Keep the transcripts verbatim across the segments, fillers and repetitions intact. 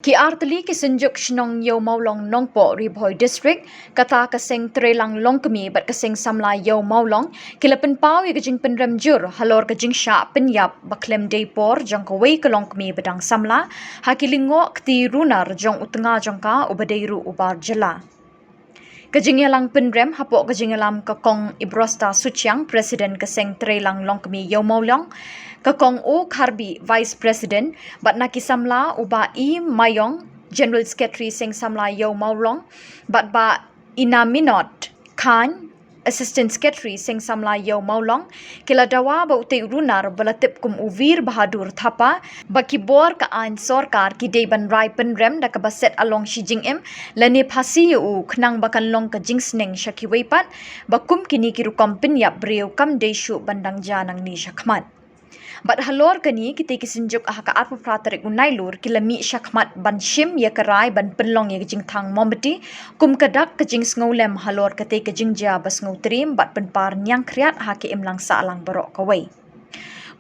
Ki artylli ki synjuk shnong Ïew Mawlong Nongpoh Ri Bhoi District, kata ka seng Treilang Longkmie bad ka seng samla Ïew Mawlong, ki la pynpaw ïa ka jingpynrem jur halor ka jingshah pynïap ba khlem dei por jong kawei ka longkmie ba dang samla ha ki lyngngoh kti runar jong u tnga jong ka uba dei ruh u bar jylla. Ka jingïalang pynrem hapoh ka jingïalam ka Kong Ibrosta Suchiang, President ka seng Treilang Longkmie Ïew Mawlong, ka Kong O Kharbi, Vice President, bad na ki samla u Bah E Mayong, General Secretary seng samla Ïew Mawlong, bad Bah Inaminot Khan, Assistant Secretary seng samla Ïew Mawlong, ki la dawa ba utei u runar ba la tip kum u Veer Bahadur Thapa, ba ki bor ka aiñ sorkar ki dei ban rai pynrem da kaba set along shi jingim lane phasi ïa u, khnang ba kan long ka jingsneng sha kiwei pat ba kum kine ki rukom pynïap briew kam dei shuh ban dang jia nangne shakhmat. Bad halor kane, kitei ki synjuk ha ka arphew phra tarik u Nailur ki la mih shakhmat ban shim ïa ka rai ban pynlong ïa ka jingthang mombati kum ka dak ka jingsngewlem halor katei ka jingjia ba sngewtriem bad pynpar ñiangkhriat ha ka imlang sahlang baroh kawei.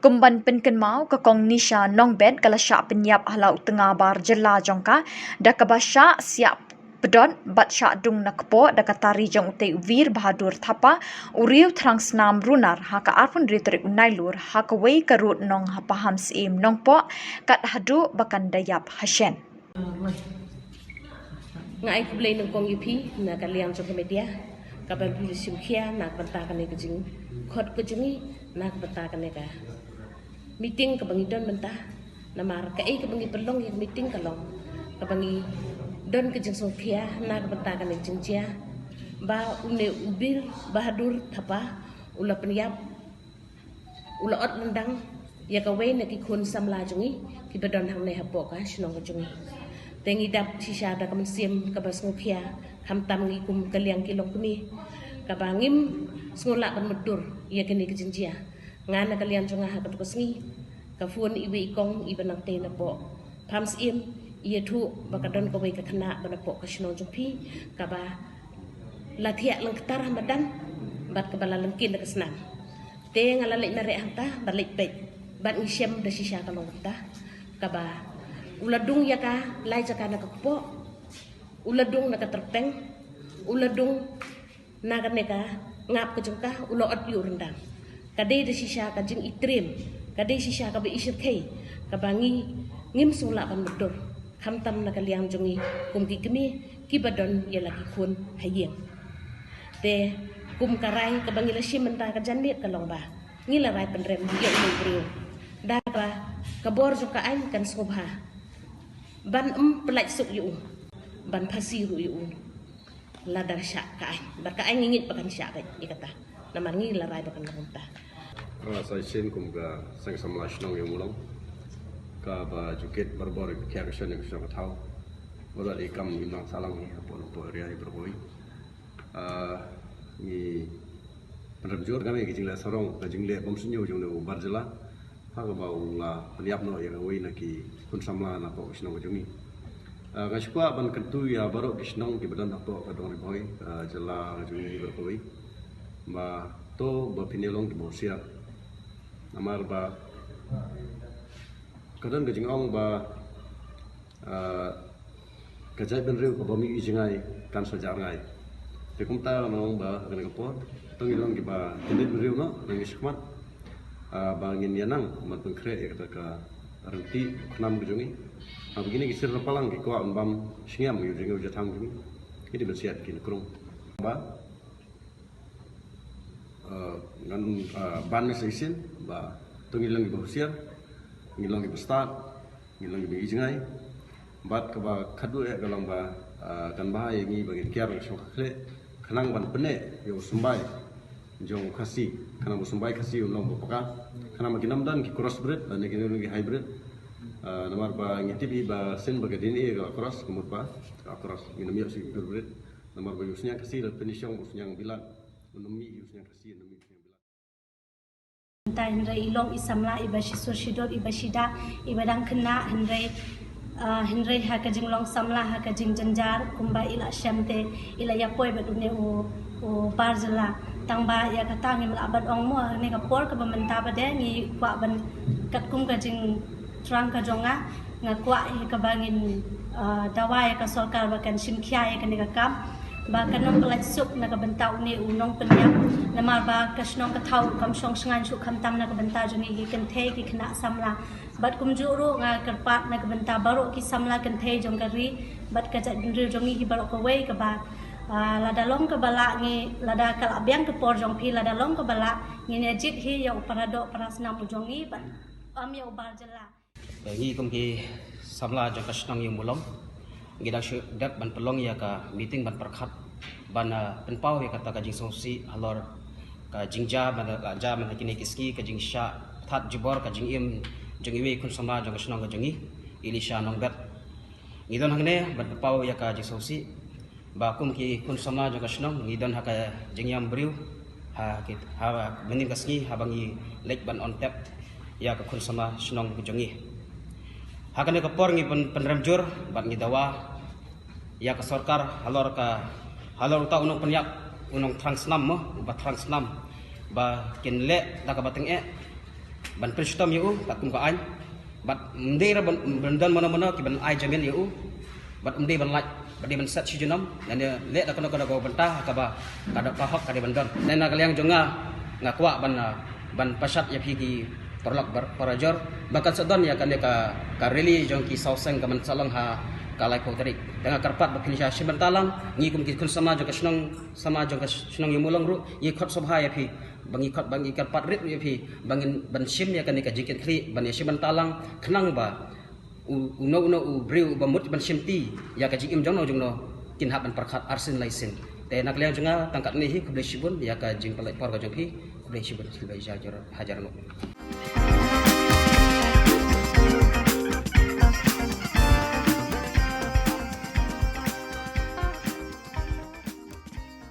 Kum ban pynkynmaw, ka Kong Nisha Nongbet ka la shah pynïap ha la u tnga bar jylla jong ka da kaba shah siah pdot bad shah dung na kpoh da ka tari jong utei u Veer Bahadur Thapa, u riew thrang snam runar, ha ka arphew hynriew tarik u Nailur ha kawei ka rud nong ha Pahamsyiem Nongpoh, kat haduh ba kan da ïap ha shen. Nga ai khublei nyngkong ïa phi na ka liang jong ka media kaba phi la shim khia na ka bynta kane ka jingkhot ka jong ngi, na ka bynta kane ka meeting kaba ngi don mynta. Namar kaei kaba ngi pynlong ïa ka meeting ka long kaba ngi don ka jingsngewkhia na ka bynta kane ka jingjia ba une u Veer Bahadur Thapa u la pynïap, u la ot lyndang ïa kawei na ki khun samla jong ngi kiba don hangne hapoh ka shnong ka jong ngi. Te ngi dap shisha da ka mynsiem kaba sngewkhia, khamtam ngi kum ka liang ki longkmie kaba ngim sngewlah ban mutdur ïa kane ka jingjia. Nga na ka liang jong nga ha kato ka sngi, ka phone iwei i kong iba nangtei napoh Pahamsyiem, i ïathuh ba ka don kawei ka khynnah ba napoh ka shnong jong phi kaba la thiah lyngktar ha madan bad kaba la lyngkien da ka snam. Te nga la leit mareh hangta bad leit peit bad ngi shem da shisha ka long kumta, kaba u la dung ïa ka lai jaka na ka kpoh, u la dung na ka tyrpeng, u la dung na kane ka ngap ka jong ka, u la ot ïa u ryndang. Ka dei da shisha ka jingitriem, ka dei shisha kaba ishyrkhei kaba ngi ngim sngewlah ban mutdur, khamtam na ka liang jong ngi kum ki kmie kiba don ïa la ki khun ha ïing. Te kum ka rai kaba ngi la shim mynta ka janmiet ka long ba ngi la rai pynrem ïa une u briew da kaba ka bor jong ka aiñ kan sngewbha ban ym pyllait suk ïa u, ban phasi ruh ïa u. Lada shah ka aiñ, bad ka aiñ ngi ngeit ba kan shah beit ïa kata. Namar ngi la rai ba kan long kumta. Nga sa shisien kum ka seng samla shnong Ïew Mawlong kaba ju kit barabor ïa ka khiah ka shon ïa ka shnong ka thaw. Bad i kam imlang sahlang hi hapoh Nongpoh area hi barabor. Ah, ngi pynrem jur kane ka jingleh sarong, ka jingleh bym sniew jong une u bar jylla ha kaba u la pynïap noh ïa kawei na ki khun samla napoh ka shnong ka jong ngi. Ah, nga shu kwah ban kyntu ïa baroh ki shnong kiba don hapoh ka dong Ri Bhoi, ah, jylla ka jong ngi baroh kawei, ba to ba phin ïa long kiba husiar. Namar ba ka don ka jingong ba, ah, ka jaitbynriew kaba mih ïa u jngai kan sa jar ngai. Te kumta nga ong ba ha kane ka por to ngin long kiba jaitbynriew noh, nang ïa shikmat, ah, ba ngin ïa nang ban pynkhreh ïa kata ka ryntih khnam ka jong ngi. Haba kine ki sir na palang ki kwah ban bam shngiam ïa u jngai u jathang jong ngi, ki dei ban siat ki nongkrong. Ba Ah, ngan, ah, ban ne sa shisien ba to ngin long kiba husiar, ngin long kiba stad, ngin long kiba ïa jngai. Bad kaba khatduh eh ka long ba, ah, kan bha ïa ngi ba ngin kiar ka shong ka khleh khnang ban pynneh ïa u symbai jong u Khasi, khnang ba u symbai Khasi un long ba paka, khnang ba kin ym don ki crossbreed lane kin ym don ki hybrid. Ah, namar ba ngi tip hi ba sien ba ka D N A ka la cross, ka mut ba ka cross, ngin ym ïoh shuh ki crossbreed. Namar ba ïa u sniang Khasi la pynshong ba u sniang Bilat. Mynta hynrei i long i samla iba shisur shidor, iba shida, iba dang khynnah, hynrei, ah, hynrei ha ka jinglong samla, ha ka jingjynjar kumba i la shem te i la ïa poi bad une u, u bar jylla. Tang ba ïa kata ngim lah ban ong mo, ha kane ka por kaba mynta pat de ngi kwah ban, katkum ka jingthrang ka jong nga, nga kwah ïa kaba ngin, dawa ïa ka sorkar ba kan shim khia ïa kane ka kam ba kan ym pynlait suk na ka bynta une u nongpynïap, namar ba ka shnong ka thaw kam shong shngaiñ shuh khamtam na ka bynta jong ngi ki kynthei ki khynnah samla. Bad kumjuh ruh nga kyrpad na ka bynta baroh ki samla kynthei jong ka ri bad ka jaitbynriew jong ngi hi baroh kawei kaba lada long kaba lah ngi, lada ka la biang ka por jong phi, lada long kaba lah ngin ïa jied hi ïa u paradoh parasnam u jong ngi bad ym ïa u bar jylla. Ngi kum ki samla jong ka shnong Ïewmawlong, ngi dang shu dep ban pynlong ïa ka meeting ban pyrkhat ban pynpaw ïa kata ka jingsngewsih halor ka jingjia ban la jia mynta kine ki sngi, ka jingshah thad jubor ka jingim jong iwei i khun samla jong ka shnong ka jong ngi, Elisha Nongbet. Ngi don hangne ban pynpaw ïa ka jingsngewsih ba kum ki khun samla jong ka shnong ngi don ha ka jingïam briew ha ki, ha mynnin ka sngi haba ngi leit ban on tep ïa ka khun samla shnong ka jong ngi. Ha kane ka por ngi pyn, pynrem jur bad ngi dawa ïa ka sorkar halor ka, halor uta u nongpynïap, u nongthrang snam mo, uba thrang snam ba kin leh da kaba tyngeh ban pynshitom ïa u bad kum ka aiñ. Bad ym dei ruh ban, ban don mano mano ki ban ai jamin ïa u. Bad ym dei ban lait, bad dei ban set shi junom, lane leh da kano kano ka bynta kaba ka doh ka hok ka dei ban don. Lane na ka liang jong nga, nga kwah ban, ban pashat ïa phi ki paralok parajor ba kan sa don ïa kane ka, ka rally jong ki saw seng ka ban sa long ha ka laiphew tarik. Te nga kyrpad ba phin sa shim bynta lang, ngi kum ki khun samla jong ka shnong, samla jong ka shnong Ïewmawlong ruh ngi khot sngewbha ïa phi ba ngi khot, ba ngi kyrpad rit ïa phi ba ngin ban shim ïa kane ka jingkitkhlieh ban ïa shim bynta lang khnang ba u, uno uno u briew uba mut ban shimti ïa ka jingim jongno jongno kin hap ban pyrkhat arsien laisien. Te na ka liang jong nga tang katne hi, khublei shibun ïa ka jingpynlait por ka jong phi, khublei shibun, khublei hajar, hajar nguh.